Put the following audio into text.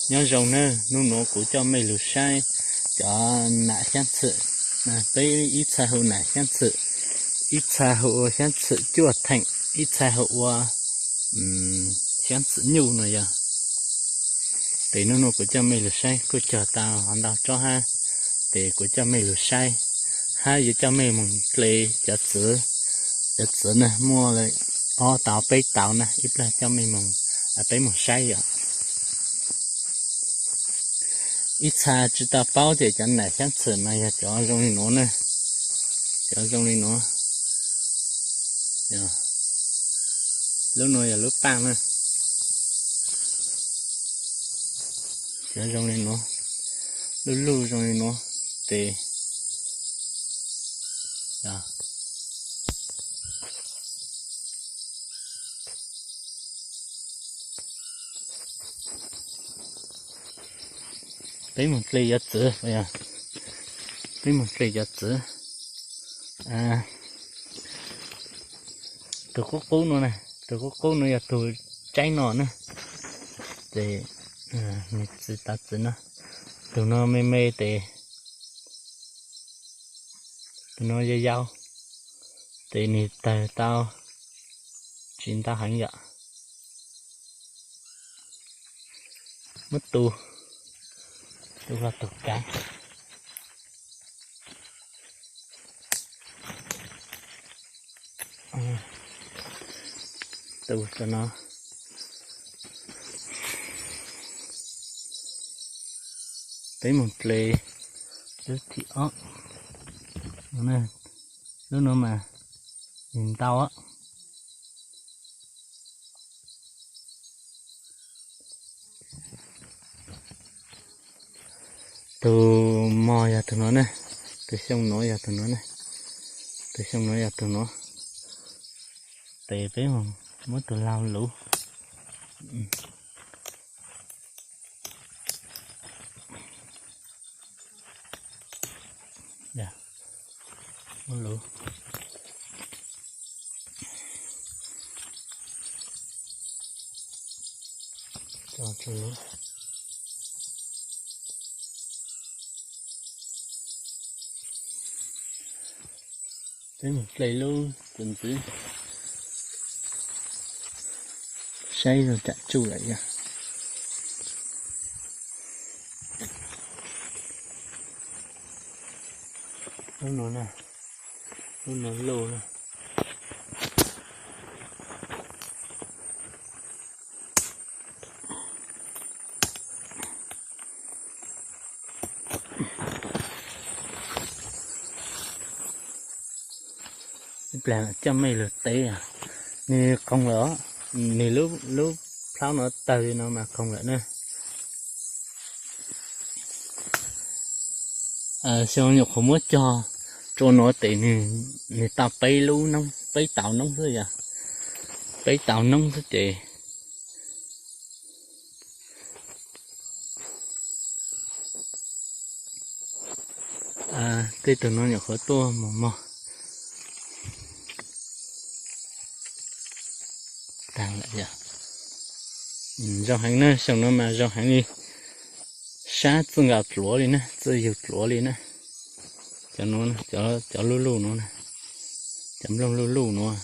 Nyob zoo nawb, hnub nuav kuv coj mej lug saib cov nam xyaab txhwm. Peb ib txha hu nam xyaab txhwm, ib txha hu ua xyaab txhwm cuaj theem, ib txha hu ua xyaab txhwm nyuj no yog. Tes hnub nuav kuv coj mej lug saib kuj cog tau hov ntau tsob hab, tes kuv coj mej lug saib, hab yuav coj mej moog dle cov txwv. Cov txwv na muaj ob tauv peb tauv na, ib plag coj mej moog, peb moog saib yom. Ib txha tsi tau paub tias cov nam xyaab txhwm mas yog cov zoo li nuav na, cov zoo li nuav. Lub nuav yog lub paaj na, cov zoo li nuav, lub luj zoo li nuav, tes peb moog dle cov txwv, peb moog dle cov txwv. Tug qub qub nuav na, tug qub qub nuav yog tug tsaib no na, tes nwg txwv tau txwv no, tug nuav me me tes tug nuav yau yau, tes nwg tawg tau tsi ntau heev yom. Muab tu, tu lug tug kaav, tu rua no. Peb moog dle lub thib ob. Lub nuav mas nwg ntau. Tug mog yog tug nuav na, tug xyoo nuav yog tug nuav na, tug xyoo nuav yog tug nuav. Tes peb muab tug laug luv. Peb moog dle lub txwv ntxiv, saib zoo tsam tsuj lawm yog. Lub nuav na, lub nuav luj na. Ib plag coj mej lug teb, nwg qoog lawm, nwg lub plhaub no tawg li no mas qoog lawm na. Xyoo nyuam qhuav muab cog rua nuav tes nwg tau peb lub noob, peb tauv noob xwb yog, peb tauv noob xwb ces tej tug nuav nyuam qhuav tuaj mos mog. Taag lawm yog. Zoo heev na, xyoo nuav mas zoo heev li, sab txij nkaus dluav li na, txij yug dluav li na. Cov nuav, cov luj luj nuav, cov nplooj luj luj nuav.